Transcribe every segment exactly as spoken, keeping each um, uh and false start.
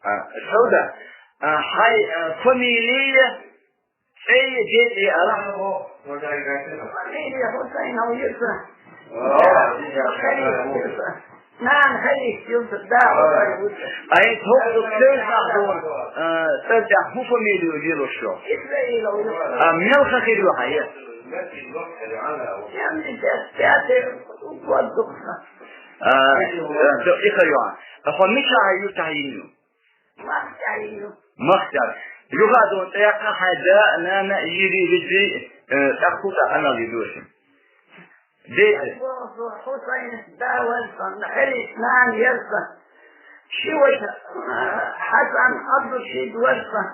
А, Сауда, а, хьай, а, фамилия, цӀе, де, де ала. Фамилия Хусайнов Юсуп. Нана Халис Юсуп, да, Хусайнов Юсуп. Ай, тоху церсах дон, а, церсах хӀун фамилия лелош шу? Исраилов Юсуп. А, мел ха хир ю хьан, е? Семьдесят пятый год духна. А, а, то и ха ю. А хьо мичахь юртахь йина ю? Махтарию. Махтар. Юха дон тӀаккха хьайн да, нана, йири, визи, э, тӀаккха хӀу тӀаккха анал йи дошим. Дети. Хусайн да варсан, Хелис нана ярсан. Шиваш, э, Хасан Абдуршид варсан.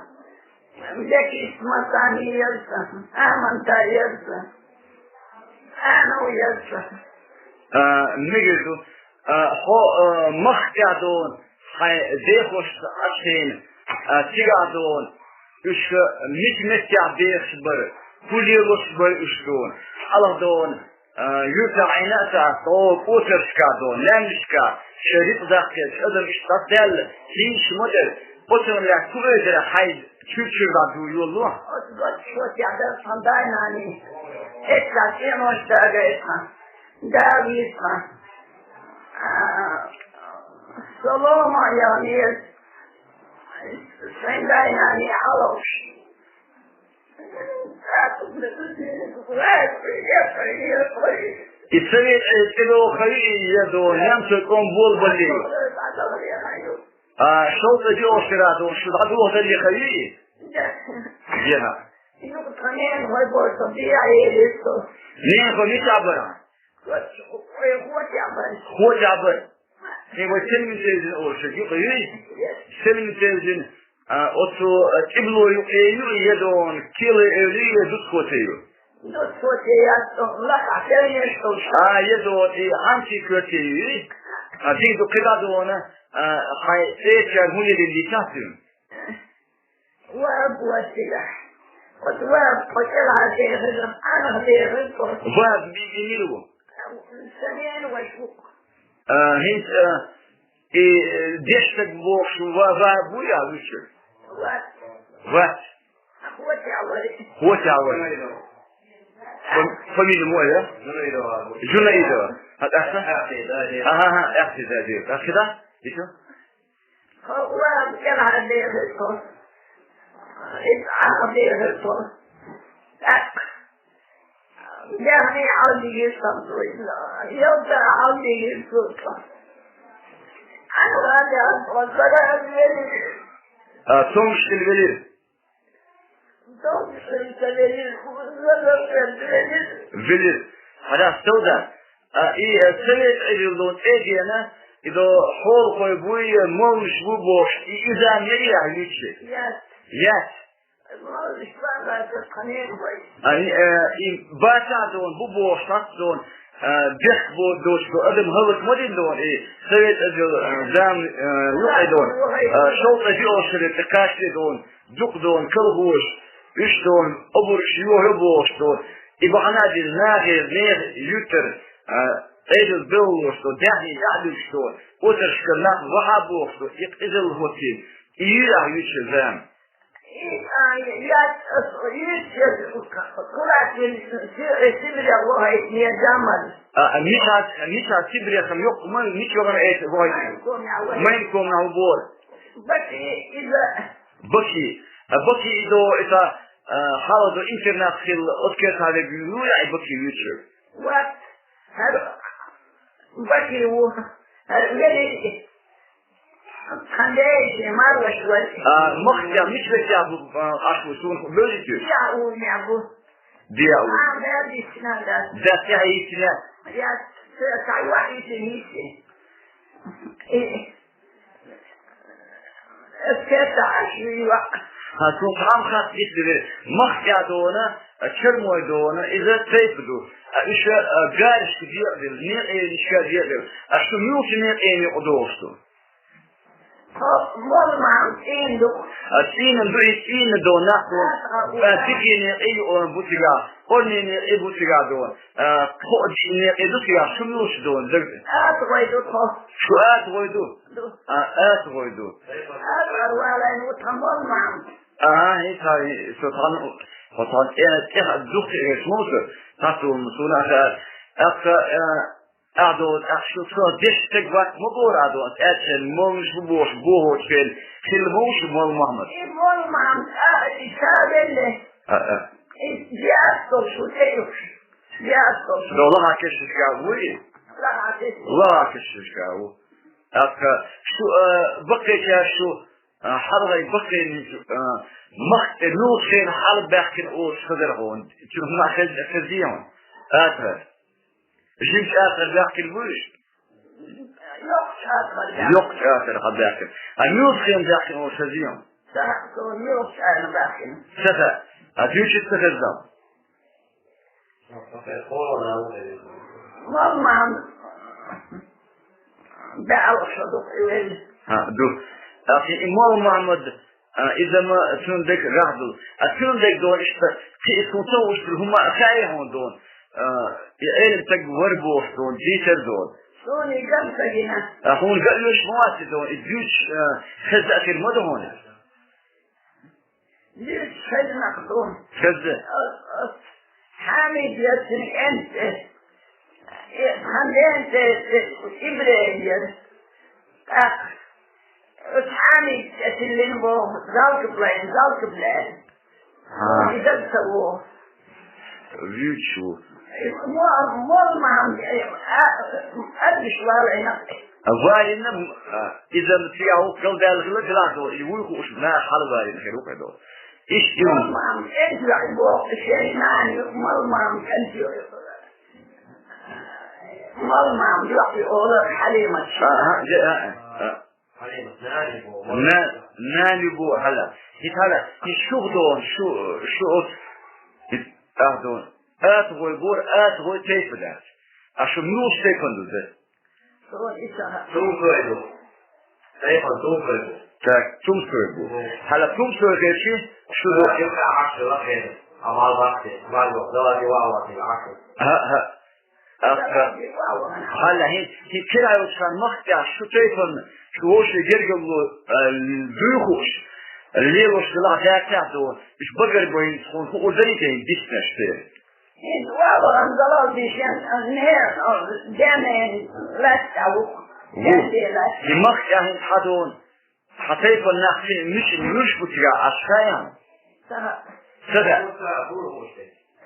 Бекис Масани ярсан. Аманта ярсан. Анав ярсан. А, мегар ду. А, хьо, а, махкахь дон, хьайн дехошца Ӏаш хьийна, а, цигахь дон, уьш мича меттехь бехаш бара, хӀун лелош бара уьш дон, хьалха дон, а, юьртахь Ӏийна а ца, тхо кӀочаршкахь дон, лаьмнашкахь, шайн рицкъ даккхийча, адам иштта дӀадаьлла, хӀинца ма дара, оцунах лаьцна хӀун везара хьайн чуьра-чуьра дӀа ду йолло? Оцу гоччо тӀехь дар сан дай-наний, эццахь цӀенош дагайта. Дала йиса. А, со лома ян еза. Сайн дай-наний хьалуш. И совет цӀе доху ха ю и, я дон, немцойн кӀом болабаллий? А, шовзткъе диъ шера дон, шу дӀадохадаллий ха ю и? Яха. Юха тхан ненахой боху со, бехьа елира со. Ненахой мичахь бара? Хо тӀехь бара. Хо тӀехь бара. Хин вай Селиман Февзина олуш юкъа юй? Селиман Февзина, а, оцу, а, кӀибло юкъе ю, я дон, Келай эвла ю, я Дутхоте ю? Дутхоте яц, лакхахь Селиман Февзина. А, я дон, и Хьанси коьрте ю? А, дийна ду кхидӀа дона, а, хьайн цӀечара хӀун лелийна дийцахь цуьнан? Ваба вацигахь. Оцу Ваба кхо кӀелхьардехира, Ӏанах дехира тхо. Ваба мигина ву? Сан ненан ваша ву. А, хӀинца, а, и, э, дешнаг бохуш ва-, Ваба ву я вуьйцур? Вац. Вац. Хотя вари. Хотя вари. Фам-, фамилия мо я? Жунаидова. Хьан тӀаккха? Ахьи, да, да. Ага, ага, ахьи, да, да. Ахьи, да? Ишо? Хьо Ваба кӀелхьардехира тхо. Иза Ӏанах дехира тхо. ТӀаккха. Дехний хьалдигира сан цо иза. Ялта хьалдигира цо. Ӏанах дехира тхо. Сара велира. А, цомгуш хила велира? Цомгуш хила ца велира. Сара велира. Велира. Хьада, Сауда. А, и, э, совет Ӏедал дон тӀе а деана, и до хьолахой буй, моллуш бу бохуш, и иза мел яхьа юьйцуш? Яц. Яц. Моллуш бан бацара тхан ненахой. А, и, э, и бацахь дон, бу бохуш, схьацца дон, э, бехк бо-, доцуш дон, адам хӀаллак ма дина дон, и совет Ӏедал, э, зама, э, юкъе дон, э, шовзткъе диъ шера тӀе кхачде дон, дукха дон, колхозаш, уьш дон, обаргаш йохьо бохуш дон, и бахьана а дина, нахе, нехан юьртара, а, Ӏедал белхалош дон, даьхни тӀехь а дуьгуш дон, оцаршкара нах вахьа бохуш дон, и къизалла хӀоттийна, и юй ахьа юьйцуш зама? И, а, яц, ас, юьйцуш, Курат, Си-, Сибрех вахийтина зама. А, а, мичахь, мичахь Сибрехана йоккха ма, мича вахана эца вахийтина? Майнкомехь вахийтина. Майнкомехь ву боху. Баки иза. Баки. А, Баки и до, это, а, хьалха до интернат хилла, оцу кертахь верг ю, ю, я и Баки вуьйцуш? Вот. ХӀара Баки ву. ХӀара велира. Тхан дайша марваш вара. А, махкахь мича весехь бу, а, Ӏаш ву, суна бевзийта ву? Диа улнехь бу. Диа у. А, да, дисна, да. Да, тӀехь йисина. Я, ца, ца, вахийтина йисина. И, эс кхетта Ӏаш вийла. Ха, цунах цхьа хатта дийца дезара. Махкахь дона, а, Чермой дона, иза тайпа ду. А, уьш, а, гарашка декъаделла, некъаенашка декъаделла. А шу муьлхачу некъаена юкъа догӀуш ду? Молла махьам цӀийнан ду. А, цӀийнан ду, и цӀийнан ду, нах ду. А, диканна къий бу цига, къорнанна къий бу цига ду. А, кхоъ диканна къий ду цига, шу муьлш ду, даг. АтагӀой ду тхо. Шу атагӀой ду? Ду. А, атагӀой ду. АтагӀара валийна ву тхан молла махьам. А, хӀинца, хӀинца, со тхан, со тхан тӀе-, тӀе духхье хӀинца муьлш, тхьа суна, суна аша, аша, а, Ӏадо, тӀаккха шу цо деш стаг вац ма бора Ӏадо, аьлча, моллаш бу бохуш, бохучу хенахь, хилла ма ву шу молла Мухьаммад? И молла Мухьаммад, а, и ша велле. А, а. И диас долуш ву тӀе юхуш. Диас долуш ву. До лаха кешнашка ву и? Лаха кешнашка. Лаха кешнашка ву. ТӀаккха шу, а, баккхийчара шу, а, хьалхай баккхийна, а, махка тӀе муьлхачу хенахь хьалабаьхкина олуш хазар хьуна. Цуьнан хӀума хезна, хезний хьуна? АтагӀа. Жимачу атагӀара баьхкина бу уьш? Йоккхачу атагӀара баьхкина. Йоккхачу атагӀара хьалабаьхкина. А муьлхачу хенахь баьхкина олуш хезний хьуна? Ца хаьа, со муьлхачу хенахь баьхкина. Ца хаьа. А дуьйцуш ца хезна? Молла Мухьаммад. Баьлла шо ду-кх и велла. ХӀаъ, ду. ТӀаккха и молла Мухьаммад, а, иза ма цуьнан дерг рагӀ ду. А цуьнан дерг ду иштта, кхин а суна ца хууш хӀума а хаьий хьуна ду. А, и Ӏелам стаг вара бохуш ду, дийцар ду. Суна и ган ца гина. А хьуна ган оьшуш ма вац и ду, и дуьйцуш, а, хезна а хир ма ду хьуна. Дуьйцуш хезна-кх ду. Хезна. Оцу, оцу Хьамид яцара кӀентий. Э, тхан ден цӀе, цӀе ИбрахӀим яра. ТӀаккха оцу Хьамида тӀе тиллина боху, Залкаблайн, Залкаблайн. ХӀан. И даг ца вогӀу. Вуьйцуш ву. Мо-, молла Мухьаммад, э, а, арбиш валийна. Валийна, а, иза цига хӀокху галдаьлла хилла, делахь долу, и вуй хууш, наха хьалавалийна хир ву кхидолу. Иштта ю. Молла Мухьаммад, кӀентий ваьӀна боху, шен нана ю, молла Мухьаммад, кӀентий ю. Молла Мухьаммад, йохь ю олу Хьалимат. А, а, а, а. Хьалимат, нана ю боху. На-, нана ю боху хьала. ХӀинца хьала, и шух доху, шу, шу оцу, и, а, доху. АтагӀой бора, атагӀой тайпа дац. А шу муьлхачу тайпана ду дан? Суна и ца хаьа. Тумсой ду. Тайпана тумсой ду. Так, тумсой бу. Мгм. Хьала тумсой хетчи, шу ду. Ша, юха Ӏаш лахена. Амал бахте. Мало, давай, давай, давай, Ӏаш. ХӀаъ, хӀаъ. Ахка. Хьала хӀин, хӀин кира йолчу хан махка шу тайпана, шу вовше гергарло, а, дуй хууш, лелош делахь даьрцахь ду. Уьш багар байн, хьуна хуур дарий те, диснаш те? ХӀинца валаран залал дишен, не, ден лаьцна ву. Ву. Ден лаьцна. И махка хӀинца хьан дуна? Хьан тайпана нах цхьа мича муьлш бу цигахь Ӏаш хаьий? Ца хаьа. Ца хаьа.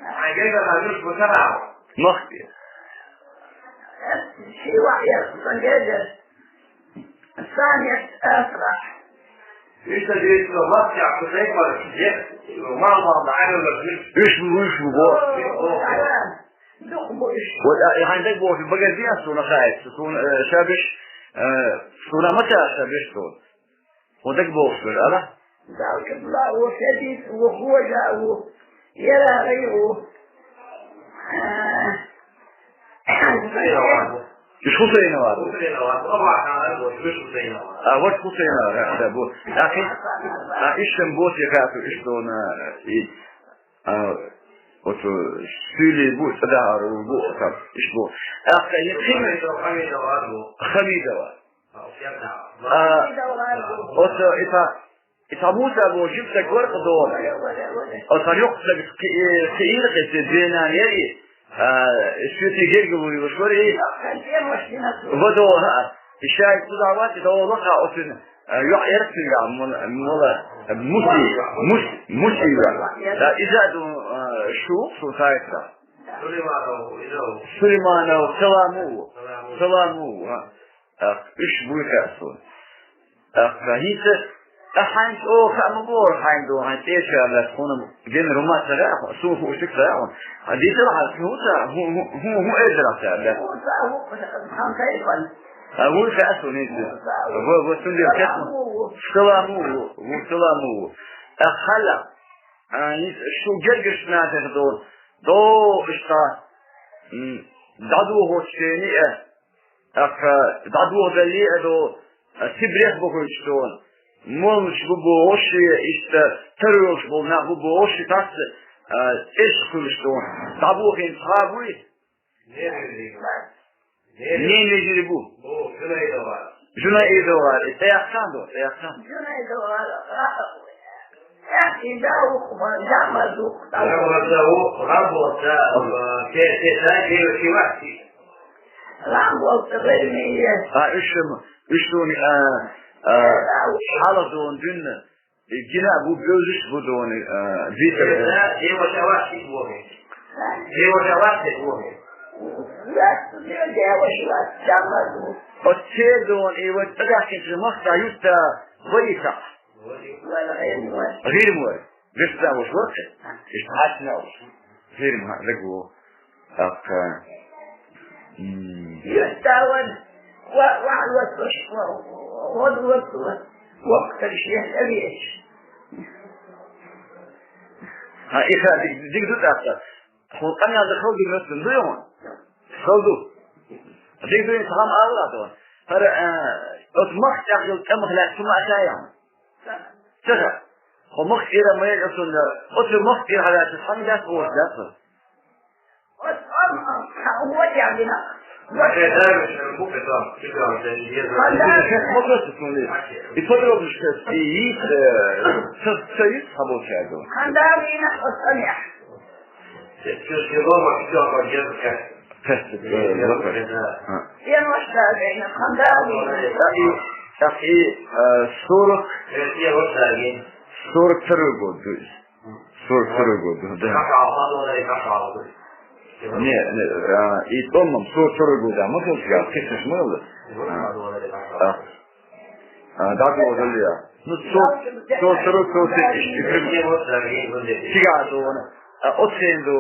Хьан гергара муьлш бу ца хаьа? Махка. Ши ваъ яра сан гергара. Сан яра асрахь. Иштта дийцина, ласкехь шу тайпана, е, мал-мал дӀа Ӏамаллаш вуьш. Уьш бу, уьш бу, бо. О, о. Дукха бу уьш. Вот, а, и хьайн дагабохуш, багар деш суна хаьттича, суна, э, ша беш, э, суна ма ца ша беш суна. Хьуна дагабохуш бара, ала? Далкабла ву, Шадис ву, Хожа ву, Ярагъи ву. А, Хусейнова ву. Уьш Хусейнова ву. Хусейнова ву. Абу Ахьмад ву, уьш Хусейнова ву. А, вот Хусейнова, да, да, бу. А, и, а, ишшам бу, я хату, ишдона, и, а, вот, э, Сюли бу, да, бу, там, иш бу. А, и Хим-, Хамидова ву. Хамидова. А, оцу, и та, и та Муса боху жима стаг вара кху догӀу. Оцу йоккха стаг кхи-, кхиира кхин, цуьнан две нана яра и, а, соьца гергарло йолуш вара и. Ва догӀу, хӀаъ. И шайга цу дӀа вац, и догӀу лаха оцуьнан, а, йоӀ яра цуьнгахь, мула, мула, Муси, Мус-, Муси вара. Да, иза а ду, а, шу, шу сайтра. Сулейманов, Саламу. Саламу, а. Ах, уьш буй хаьа суна. Ах, хӀинца, а хьайн чӀогӀа хаа ма бохура хьайн ду, хьайн тӀечара лаьцна хьуна генара хӀума ца хаьа хьуна, суна хууш дика ца хаьа хьуна. Хьан дийцара хьан, хӀун ца, хӀун, хӀун, хӀун, хӀун элира хьан цара лаьцна? ХӀун ца, хӀун, хьан тайпана. А, вуй хаьа суна хӀинца. Ва, ва, цундела кхетта. Саламу ву, ву, Саламу ву. Ах, хьала, а, хӀинца шу гергарчу нахах ду, до, иштта, м, дӀадохучу шена а, Аха, дӀадохадалле а до, а, Сибрех бохуьйтуш дона. Молуш бу бохуш, иштта, тарвелуш болу нах бу бохуш, тасса, а, тӀеш хуьлуш дона. ДӀабохийна цхьа а буй? Ненежери бу. Жунаидовар. И тӀеяхчан ду, тӀеяхчан. Жунаидовар. Эхь, и да уху, жамаз уху, да. Жамаз уху, работа, э, те, те, да, девочки, вахти. Работа, время есть. А, уьш, уьш дуни, а, а, хьала дуни дуьнна. И гина бу бевзаш бу дуни, а, битар. Те, да, девочка, вахти, вахти. Девочка, вахти, вахти. Девочка, вахти, жамаз уху. Оццу дуни, и вот тӀадахкинчу махка юьтта вари сахь. Гъирмор. Вешта вуш варте? Иштта хьаьшна вуш. Гъирма, даго. ТӀаккха. М. Юьстtawan, ва-, ваьлла вацлуш, ва-, ваьлла вацлуш, воккхачу шен тӀе веача. Хьан, и ха диг-, диг ду тӀаккха? Хьуна къамел дан хала ду, меттан ду хьуна? Хала ду. Диг ду, хӀинца хьан ала ду? ХӀара, а, оцу махка тӀехь йолу тӀамах лаьцна хӀума а ца яхьа? Ца хаьа. Хьо махка тӀера ма яга, оцунна, оцу махка тӀера хьадаьлча, хьан дац, оцу дац? Оцу, а, а, а, вот я вина. Вот. И подробно сейчас, и есть, э, со-, союз обучает. Хьан да вина, оцу тӀамехь. Тесте, э, вопрос. А. Я вошла, Зайна, хьан да вина. Так и, э, сорок, сорок второй год, то есть. Сорок второй год, да. Не, не, а, и томмам сорок второй год, а, мы тут, я, кисаш мылы. А, а, а, да, вот, да, я. Ну, сорок, сорок второй, сорок третий, и, и, и, сигар, да, а, от семь, да.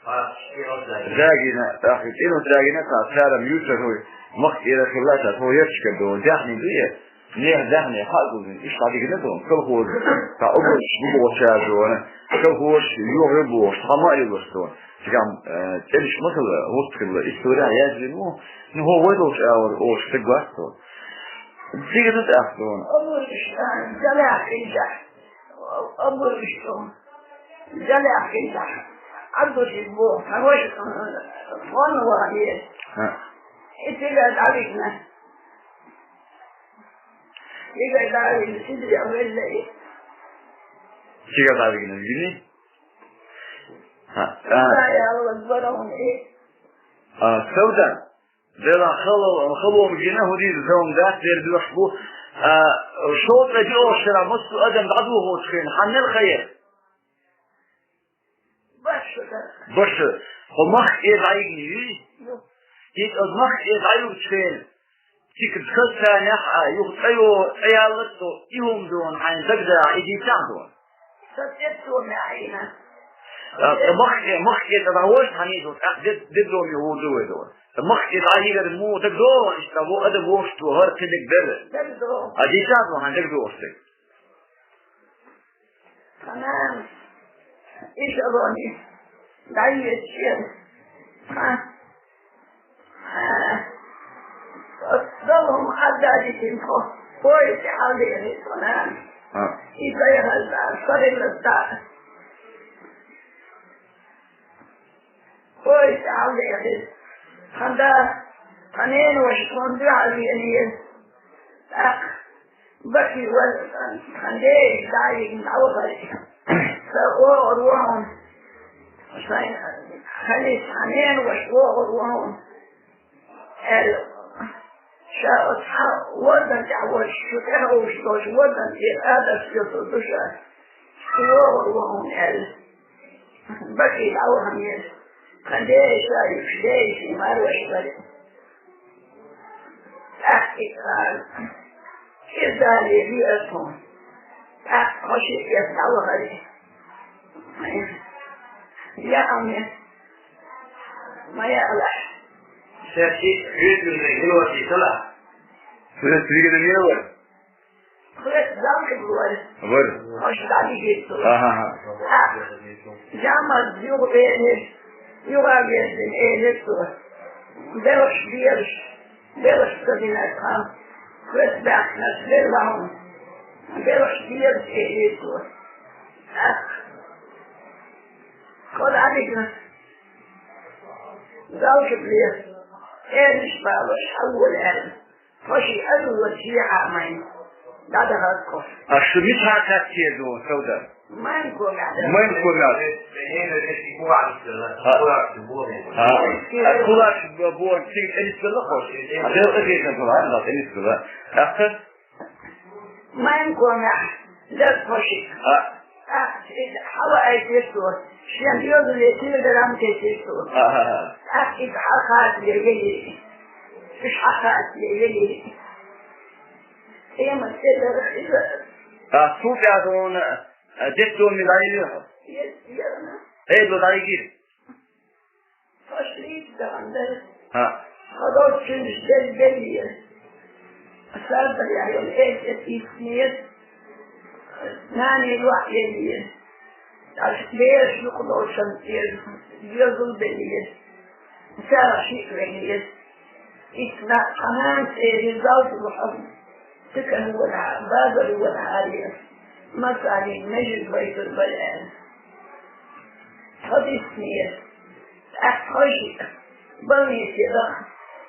Дагина, тахи, ину дагина, та, царам, ютарой, мах, ира, хилла, та, то, ерчка, да, дяхни, да, я. Нехан даьхне хьа а гулдина, иштта дӀадигина дона, колхоз, цхьа убарш бу бохучу дона, колхоз йохийла бохуш, цхьа ма а йолуш дона. Цигахь, э, цӀераш ма хилла, гӀуллакх хилла, история яздина ву, ну, хӀо вай долчу агӀор олуш стаг вац дона. Дигина тӀаккха дона. Абуш, э, Галахь хилчахь, Абуш дона. Галахь хилчахь. Абуш боху, хьан ваша, э, фон ван еза. Хьа. И цигара дӀавигна. Цигара дӀавигна, сидри а велла и. Цигара дӀавигна, вигни? А, а. Цигара ялла барон и. А, Савдан, дела хало, халом гина, хӀун дийр зон дац, дер дуьхьаш бу. А, шолтӀа диъо шера, массо адам дӀадохучу хен, хьан мел хайр? Баша. Баша. Хьо мах тӀе дӀайигни юй? Ю. ХӀинца оцу мах тӀе дӀаюгучу хенахь, цигахь кхассанехь а, юха цӀа йо-, цӀа яллалц а, и хӀума дона, хьайн дагадахьа, и дийцахь дона. Сан цӀе цо меӀийна. А, сан мах тӀе, мах тӀе цӀа дӀавожа, хьан иза, тӀаккха де, де доме ву ду вай дона. Сан мах тӀе дӀайигар муха дагадогӀу, иштта во адам вовшахтохар кхидерг дара. ДагадогӀу. А дийцахь дона, хьайн дагадогӀуш дерг. Хьан нана эшелоне дӀайоьдуш яра. Хьан? Хьан? Долу хӀума хьаладитина тхо, поезде хьаладиъна хьан нана. А. И кхайкхаза, сарралц даа. Поезде хьаладиъна. Хьан да, хьан ненан ваша тхуна дуьхьал веана. ТӀаккха Бакий вара, хьан ден дайиг дӀавахара. Сан охур ву хьуна. Сайн хьалис хьан ненан ваша охур ву хьуна. Аьлла, ша оцу хьан вардан тӀехь волуш, шу тӀехьовш долчу вардан тӀера адас йоцур ду ша. Шу охур ву хьуна аьлла. Бакий дӀавахана еза. Тхан ден ша юьш, ден ши марваш вара. ТӀаккха и, а, иза далийра ю аса хьуна. ТӀаккха хьо шиъ эца дӀавахара. Яа ме. Ма яалахь. Шаьш шиъ хьоьцуьнга гилвачий сала? Хьоьца вигна мила вара? Хьоьца далхиг вара. Вара. Хьо шу дӀадигира цо. Аха, аха. А, жамаз юха веанера. Юха веана элира цо. Белхаш белаш. Белаш ца динарг хан. Кхоьс баьхкинарш белла хьуна. Белхаш деза элира цо. Ах. Кхо дӀабигна. Залшаб ле. Эрнаш балош, хьалвола аьлла. Тхо ши азула ши хьамайн. ДӀадахар тхо. А шу мича хьакхаьчча деза, Савдар? Майн комаьхьа. Майн комаьхьа. А, а кулаш бо-, бо-, цига тӀенисбелла хьо? А, делкъа хетан тхо, а, делкъа тхо. ТӀаккха? Майн комаьхьа. Дас хоши. А. А, хьала айтир цо. Шен йозуле телеграмма кесир цо. А, а, а. А, и хьахатле вели. Иш хьахатле вели. Тема седар иза. А, су пядона. А, детдоме дӀайигира хьо? Е-, е-, Ӏедало дӀайигира? Тхо шийтта дахана дара. ХӀаъ. Тхо долчунаш дел беллера. Сардар яхь йолу элча тӀийсинера. Нане лохь еллера. Аш бераш юкъа долчун тӀера. Езул беллера. Сарах шиъ веллера. Итт нах цхьа нанас элира, залта бу хьо. Цигара ванахьа, базар ванахьа аьлла. Масалин, межиг байтур бара аьлла. Тхо диснера. ТӀаккха тхо шиъ. Балнисе даха.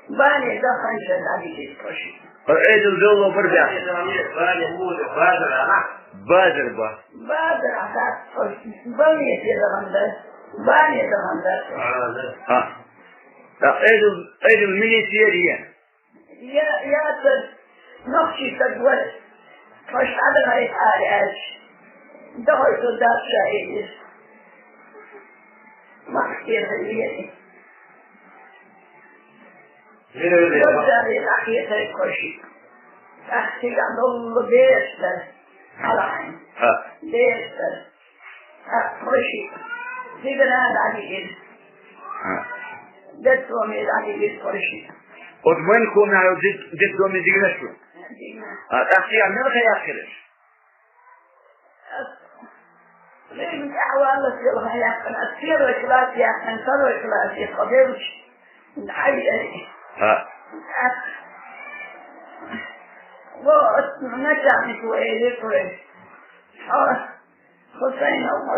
Бане даханча дӀадигира тхо шиъ. Ткъа Ӏедал долло бар баьхна? Базар, базар, а? Базар ба. Базар а дац тхо шиъ. Балнисе дахана дар. Бане дахана дар тхо шиъ. А. ТӀаккха Ӏедал, Ӏедал милиция яра? Я, яцара, нохчий стаг вара. Тхо шадагӀайта ара аьлча, дохуьйтур дац ша элира. Махкера лери. Лерале. Дозале дӀахьехай тхо шиъ. ТӀаккха цигахь доллу бераш дара. Хьалахьайн. ХӀаъ. Бераш дара. ТӀаккха тхо шиъ. Цигара дӀадигира. ХӀаъ. Детдоме дӀадигира тхо шиъ. Оцу Майнкомехь йолу дет-, детдоме дигира шу? Дигира. А, тӀаккха цигахь мила хан яьккхира аша? Ас Римма тӀаьхьаваллалц йолу хан яьккхина. Ас первый класс яьккхина, второй класс яьккхина, тхо девлча, дӀавеара. ХӀаъ. ТӀаккха вон оцу начальнико элира тхоьга: «Хьо, Хусайнов, хьо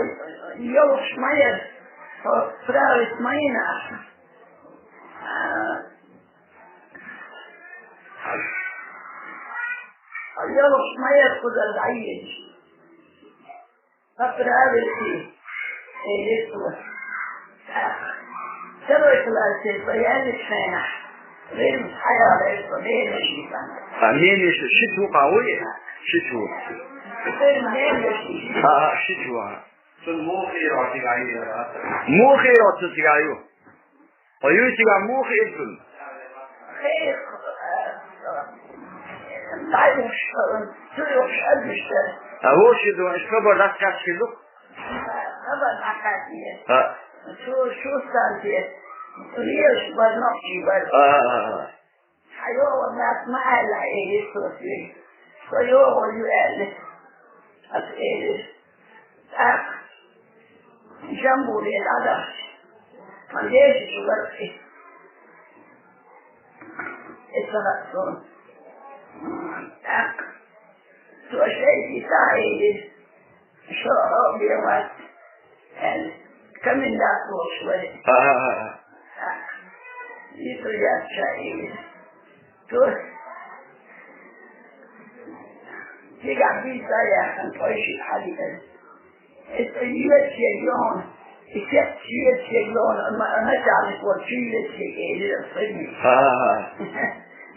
йолуш ма яра, хьо править ма йина ахьа. А, хьо йолуш ма яра кхузара дӀаелаш. Поправить», — элира цо. ТӀаккха второй классе со яьллачу хенахь, Римма схьаяьлла со, мемешица. А, мемеш, ши чу къа вуй? Ши чу. Мемешица. А, а, ши чу, а. Цунна муха хиира оцу цигахь ю? Муха хиира оцу цигахь ю? Ткъа юй цигахь муха хиира цунна? Хе, дӀайуьйш, чу юьйш, хьаьжжаш дара. А вовший ду, иштта хабар дӀакхаьчна хир ду? Хабар дӀакхаьчна. А. Шу, шу станция. Лелаш бара, нохчий бара. А, а, а, а. Хьан йогӀу нах ма аьлла, элира цо соьга. Со йогӀур ю аьлла. Ас элира. ТӀаккха Жамбуле дӀадахча, тхан дешича вара и. И ца хаьа суна. ТӀаккха цо шайга схьаэлира. Шо хьо бен вац, аьлла, комендант волуш вара. ХӀаъ, хӀаъ, хӀаъ. Йису яц ша элира. Цо цигахь бийца яьккхина, тхойшиъ хьадиъара. И цо йоьдуш ерг йогӀу, и сетташ йоьдуш ерг йогӀу, ма-, начальник волчу йоьдуш ерг элира ас. ХӀаъ, хӀаъ, хӀаъ.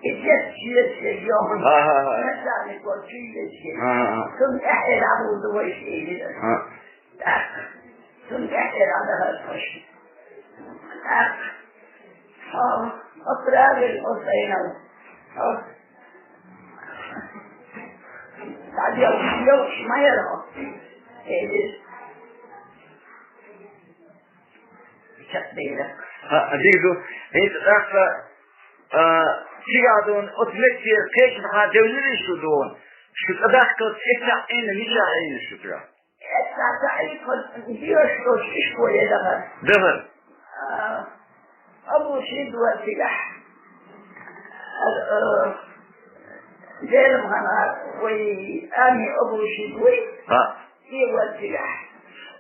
И сетташ йоьдуш ерг йогӀу, ХӀаъ, хӀаъ, хӀаъ. Начальник волчу йоьдуш ерг. ХӀаъ, хӀаъ. Цунна тӀаьхье дӀабуьйлу вайша элира ас. ХӀаъ. ТӀаккха цунна тӀаьхье дӀадахара тхо шиъ. ТӀаккха: «Хьо, хьо правильно, Хусайнов, хьо дӀадевлла йолуш ма яра хьо», — элира. Чекхдевлла. ХӀаъ, дика ду. ХӀинца тӀаккха, а, цигахь дуьйна оцу меттера кхечанхьа девлларий шу дуьйна? Шу тӀедахкалц эццахь Ӏийна, мичахь Ӏийна шу цигахь? Эццахь ца Ӏийна, тхо доьшуш долчу ишколе дахара. Дахара. А, Абу Шид вара цигахь. А, а, Делам хана вай ами обуши вай. ХӀаъ. Ке вал цигахь.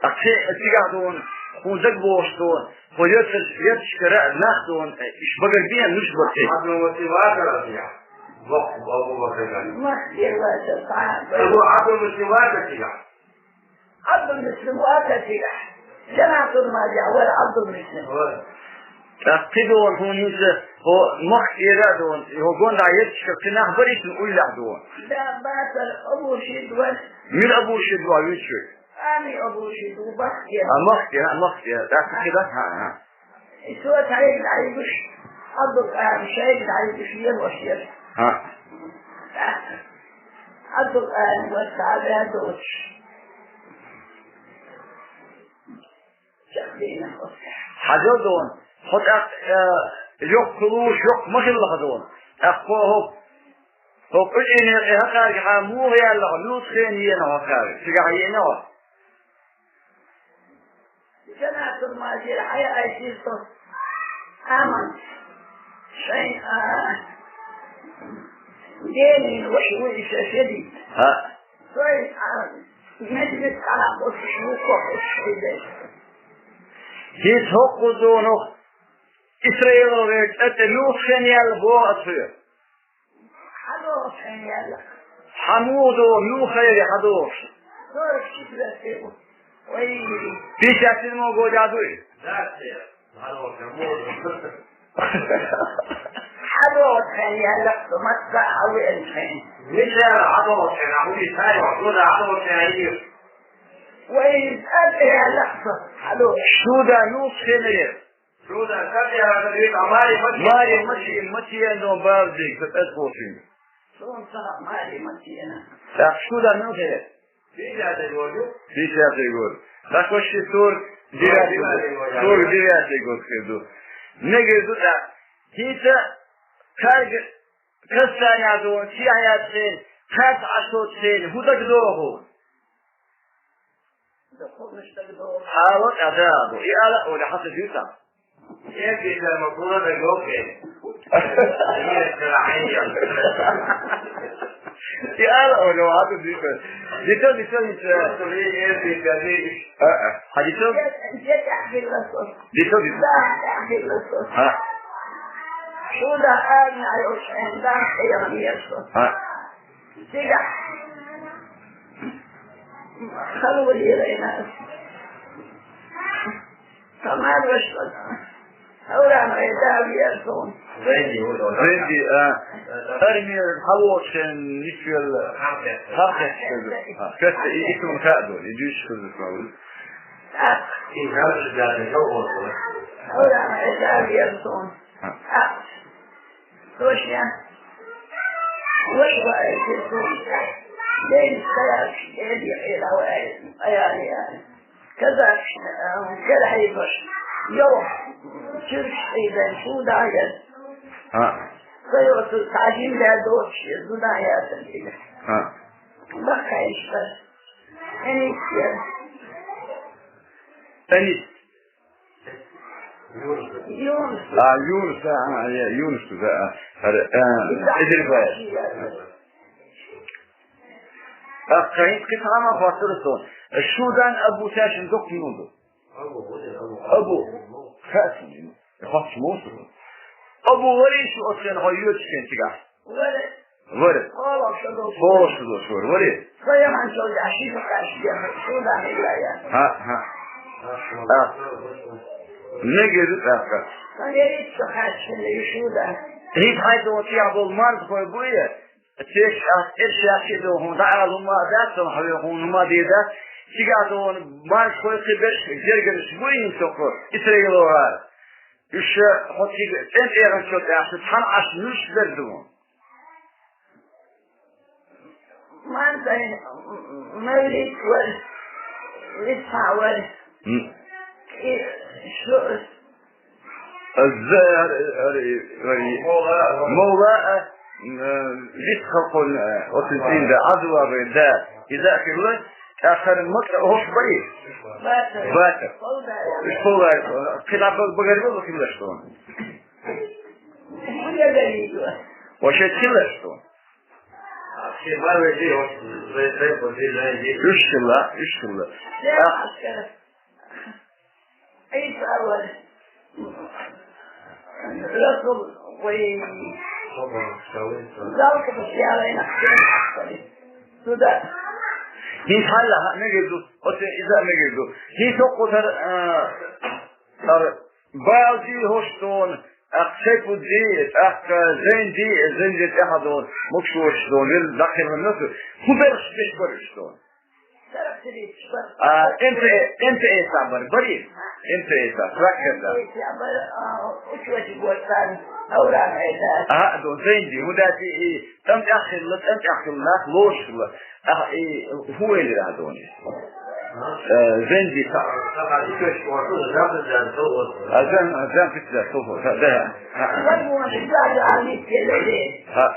Ахча цигахь ду вон, хӀун даг бохуш ду вон, хӀун йоцаш, йоцашкара нах ду вон, иш багар бен нуш баккхий. Абдул Мусим ваха цигахь. Вахт Абу Бакр. Мах ке ваха цигахь. Абу Абдул Мусим ваха цигахь. Абдул Муслим ваха цигахь. Жанатул Мадихь вара Абдул Муслим. ТӀаккха кхидолу хӀун хӀинца, хӀо махка эр а ду вон, хӀо гонда а етташ кхин нах барийсина уллехь ду вон. Да, бацара Абушид вара. Мир Абушид вара вуьйцуш? Ами Абушид ву, махка эр. А, махка эр, а, махка эр. ТӀаккха кхидолу, хӀа, хӀа. И со тхьайга дӀайгуш, Абдул Къаим шайга дӀайгуш, ен ваша яра. ХӀаъ. ТӀаккха Абдул Къаим вара цхьа а ваьа доцуш. Чекхдина оцу. Хьажал ду вон, хьо тӀаккха, э, йоккха луш, йоккха ма хилла хьо ду вон. ТӀаккха хьо хӀокху, хӀокху къуьллина юкъе хӀокхаьрга хьан муха яьлла хьо, муьлхачу хенахь еана хьо хӀокхаьрга? Цигахь еана хьо? Жанатул Мадихь хьаяьлча со аманца шайн, а, Делин ваша ву и ша шедийта. ХӀаъ. Со и, а, меджлис къаракъоцуш ву кхо кхуьссуш хьийзаш. ХӀинца хӀокху зонах Исраилан гӀерта тӀе муьлхачу хенахь яьлла боху аса хьоьга? ХьадогӀуш хьайна яьлла. Хьан муха догӀу, муха хайре хьадогӀуш? Сорок четвёртый ву. Ой. Пятьдесят седьмого года дуй? Да, все. ХьадогӀуш, муха догӀу. ХьадогӀуш хьайна яьлла, со мацца а веана хьайна. Мичара хьадогӀуш хьайна, хӀун ди тай вахь, хӀун да хьадогӀуш хьайна йийр? Вай, цӀа тӀе яьлла со, хьадогӀуш. Шуда муха хенахь яра? Шуда, как я говорю, а Мария Матвеевна? Мария Матвеевна, Матвеевна, бабзик, это очень. Солнце Мария Матвеевна. Так, Шуда, ну, где? Пятьдесятый год. Пятьдесятый год. Так, почти сорок девятый год. Сорок девятый год, скажу. Мне говорит, так, птица, как, касание, а то он, сияет, хен, как, а что, хен, вот так долго. Хьала кӀада ду. И ала ола хьаса дуьйцу. И ала ола хьаса дуьйцу. Дита, дита, дита. А, а. Хьадиса? Дита, дита. А. Шуда арна айошен, да, я. А. Цигахь. Халвалера ас. Тамар ваша. Хьавран гӀайда везун. Венди, а, армия хьалочен нисвелла. Хьалхетта. Хетта, и итун хаду, и дюш хазу хаду. И гарш да, да, да, да. Хьавран гӀайда везун. Точно. Вай, вай, Иисус. Ден стоящий, ден я, я, вай, а я, я. Казахш, э, Карахибаш. Йо, чурш, и ден, сюда, я. А. Кайо, су, сажин, да, дочь, сюда, я, садина. А. Бахаишка. Энисия. Энис. Юнус. А, Юнус, а, а, я, Юнус, да, а, ар-, а, Идрис. Идрис. А, кайын кхин хӀама хӀоттура со. Шудан Абу Сашин доккхий ду. Абу. Абу. Хасин. Хасин мосу. Абу вари шу оцен хо йоцкен тига. Вари. Вари. Холош ду. Холош ду, шур, вари. Соя манчол яши бакаш я, шуда хилая. Ха, ха. А. Неге ду тӀаккха. Соя рит сахаш шуда. Рит хай ду, ти абул марз хой буя. Теш ас, эрш яши ду, хун да алума да, сон хаве хун нума де да. Сига ду, марз хой хибеш, гергерш буин соко, Исраилора. Уьш хотиг тӀен тӀегӀан чо тӀаьхьа, цхьана Ӏаш нуьш дер ду. Ман тӀе мавлид вар, висхьа вар. М. И шу-, Азза-, ар-, ар-, ар-, Мовла, а, м, э, висхьа кхун, э, оцу цӀийнда, Ӏазва вай, да. Иза хилла, тӀаккха мацӀа хӀуш бари? Бацар. Бацар. Полдай. Уьш полдай. Кхин а баг-, багар вала хилла, что? Хьуна гари ду. Вообще хилла, что? Уьш хилла, уьш хилла. Ах, ХӀинца хьалла хьа мегар ду, оцу иза а мегар ду. ХӀинца хӀокху тара, а, тара Балди хӀош дона, тӀаккха Сайпудди, тӀаккха Зайнди, Зайнди тӀаьхьа дона, мукшош дона, вел дакхелхана ду. ХӀун берш деш бара уьш дона? А, МТ, МТС а бара, барий? МТС а, трактор да. А, дона, Зайнди, хӀун дац и, ТӀам тӀехь хилла, тӀам тӀехь хилла нах лоруш хилла. Ахьа и хӀун велира хьан дона иза? Э, Зенди ца-, а, зен, а, зен пиццер, совхоз, да, да. А, а.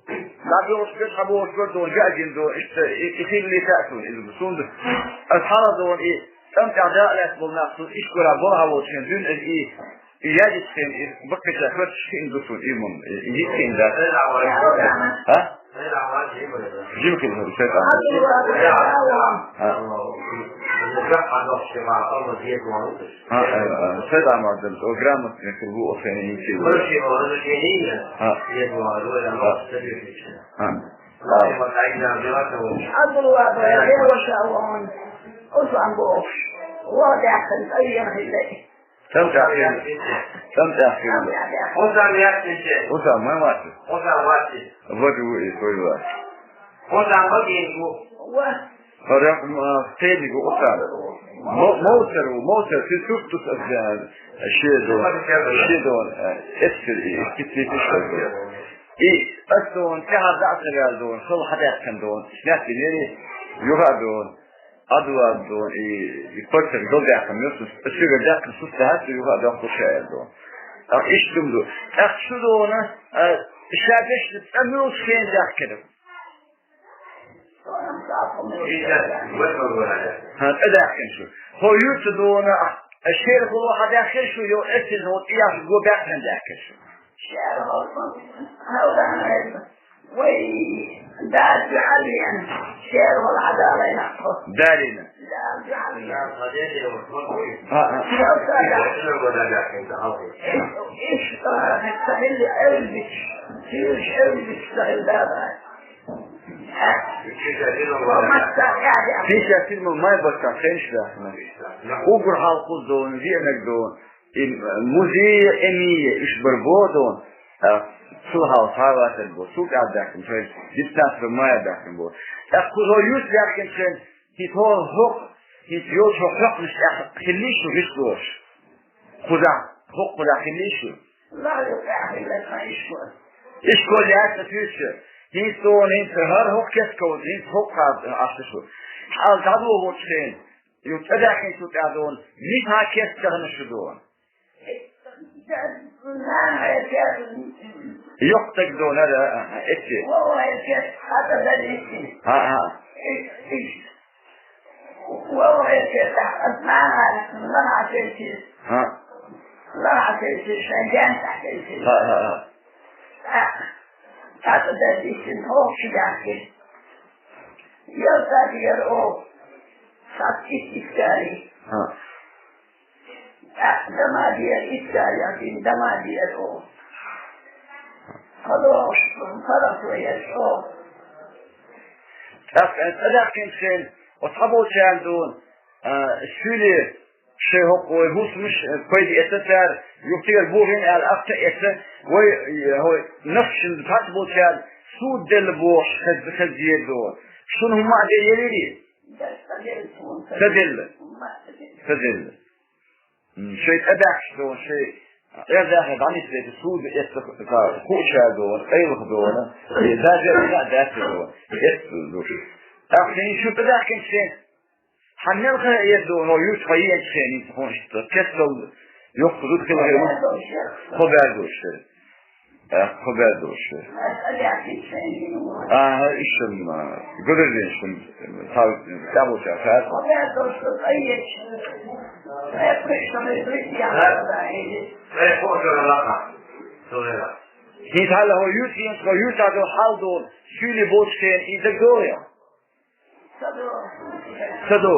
ДӀабоьлхуш берш, хьабоьлхуш берш дона, жаъ гина дона, иштта, и, и хилли таьӀ суна иза. Суна ас хьала дона, и тӀам тӀехь дакъа лаьцна болу нах, суна ишкара бала хьан волчу хен дуьйна, и И ядица хин, и баккхича хӀоьттуш хиъна ду суна, и мун, и, и йиъ хиъна дац. А? Жима хила хӀара шайтӀан. А. А, а, а, шайтӀан ма дан, о, грамотный хила ву, о, хин, и хила. А. А. Ӏабдулла, бара, Дела ша вон. Усам бохуш. Вон яххан, айян хилла. ТӀам тӀехь хилла. ТӀам тӀехь хилла. Хьо сан яц тече? Хьо сан ма вац. Хьо сан вац. Вац ву и, хьо и вац. Хьо сан вац и ву. ХӀара, а, кхелиг ву хьо сан. Мо-, мовсар ву, мовсар, шу сурт тус ас, а, шедо. Шедо, а, эсфир и, специфический. И ас дон, тӀехьа дӀа а ца ваьлла дон, хала хьадаьккхина дон, снять бинери, юха а дон. Ӏадвар дон, и, и паччахь галдаьккхина, муьлхха, шуьга даьккхина, сус даьхьа, шу юха а доккхуш шаьр дон. ТӀаккха иштта хӀума ду. ТӀаккха шу дона, а, ша дешна цӀа муьлхха шена даьхкина. ХӀан, цӀа даьхкина шу. ХӀо юьрта дона, а, шера хӀума хьадаьхкина шу, йо, эццина хӀо тӀехьа го баьккхина даьхкина шу. Вай, Дала дуьхьал веана, шера волу хьадалайна тхо. Далийна. Дала дуьхьал веана. А, а. Шел сага. Иш, иш, а, ца хилла эвлбич, шиюш эвлбич ца хилла Дала. Пятьдесят седьмой май баттахь хенаш дахана. Уггар хьалха кхуза дона, веанарг дона. И музея, эмия, уьш бар бо дона, а, цул хьалха схьавацар бо, цул тӀаьхьа даьккхина, шайн дитнасра мая даьккхина бо. ТӀаккха кхуза юьрта даьккхина шайн, хӀинца хӀо-, хӀокху, хӀинца йолчу хӀокху хьокханаш тӀехь хилли шу, виш лоруш. Кхузахь, хӀокху кхузахь хилли шу. Ишкол яц аса юьрташа. ХӀинца дона, хӀинца хӀара хӀокху кескал, хӀинца хӀокху хаза Ӏаш шу. Хьал дӀадохучу хен, Ю цӀа даьккхинчул тӀаьхьа дона, мичахь кест тахана шу дона? Йоккха стаг дона, а, а, а, эцце. А, а. А. А, а, а. А. Ахь дамадер, исча яхин дамадер о. Хадош, парасояш о. ТӀаккха цӀа даьккхинчу хен, оцу цхьаболчарна дуна, а, суьйле шайн хӀокху вай хӀусамаш, а, пайда эца цара, юхатигара бохийна аьлла, ахча а эца, вай, э, хӀой, нахчашна цхьацца болчарна суд делла бохуш, хеза, хеза дера дуна. Шуна хӀумма а де елирий? Ца делла. Ца делла. М, шайн тӀебаьхкаш дона, шайн Ӏедахьа дӀанисдайта суд эцна хуучара дона, къайлаха дона, и даже а даьтта дона, эцна ду. ТӀаккха хӀинца шу тӀебаьхкинчу хен, хьан мел хаа эца дона, юьртахь еанчу хен, хӀинца хьуна иштта, кестал йоккха зуда хила хир ву, кхо баьрдош хир. Э, кхо баьрдош хир. Ага, иштта, м, гудардин шун, цхьа, тӀаьхьа болчара хаа. ХӀинца хьалха хӀо юрт хӀинца хьо юртахь долу хьал долу, суьйлий боцуш хенахь и дагадогӀий? Ца до.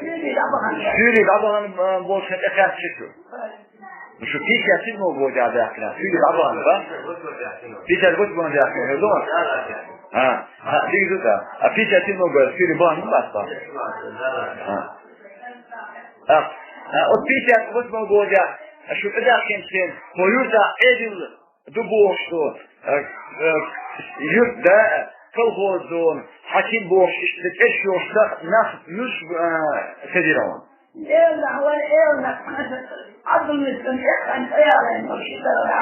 Суьйлий дӀабахана, а, болчу тӀе кхаьчча шу. Ну, шу пятьдесят седьмого года даьккхина, суьйлий дӀабахана, да? Пятьдесят восьмого даьккхина, хӀун ду? А, а, дика ду, да. А пятьдесят седьмого года суьйлий бахана ма бац, да? А. А, а, от пятьдесят восьмого года, а шу тӀедаьккхинчу хенахь, хӀо юртахь Ӏедал ду бохуш ду, э, э, юрт да, колхоз ду, хьаким бохуш, иштта тӀе йолуш нах, нах муьлш, э, ца дира хьуна? Элнах вара, элнах, Ӏабдулмуслим, эккхан тӀеялийна, ши дара дӀа.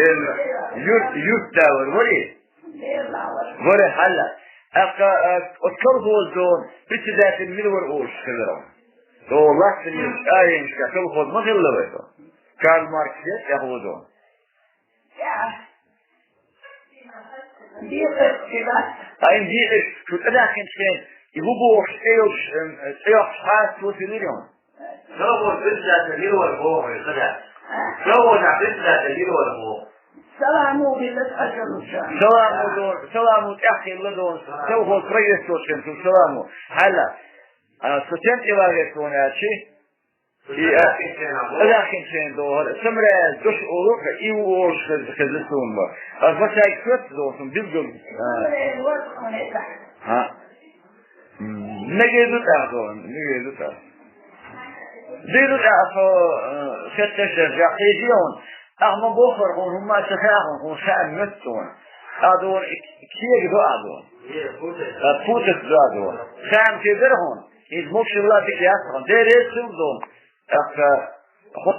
Элнах, юрт, юрт да вара, вари? Элнах вара. Вари хьалла. Аккха, э, оцу колхоз ду, председатель мила вара олуш хилира. До лаьцна чӀагӀйинчу колхоз ма хилла вай со. Карл Маркс я тӀехула ду. Дийхира шуьга. Айн дийхира, шу тӀедаьккхинчу хенахь, и ву бохуш, тӀе йолуш, эм, тӀе йоккхуш хьаста цо хилира хьуна? Колхоз председатель мила вара боху, хӀара. Колхозан председатель мила вара боху. Саламо хилла цкъа чу. Саламо до, Саламо тӀехь хилла до, колхоз проезд йолчу хенахь цу Саламо. Хьалла, а, со стенна тӀе вагӀира суна аьлчи? И, а, тӀедаьккхинчу хенахь дохура. Самаре дош олу, и ву олуш хеза, хеза суна ма. Ас васаьг хӀоьтту доху, билггал. А. А. Мегар ду тӀаккха, мегар ду тӀаккха. Дийр ду тӀаккха со, э, хетташ дерг, я хезий хьуна. Ахьа ма боххара хьуна, хӀумма ца хаьа хьуна, хьуна хаьа моьтту хьуна. Ахьа дуна, и кега ду ахьа дуна. Э, путас ду ахьа дуна. Хаьа ма кегара хьуна. Иза мукшилла дика яц хьуна. Дера эццул дуна. ТӀаккха хьо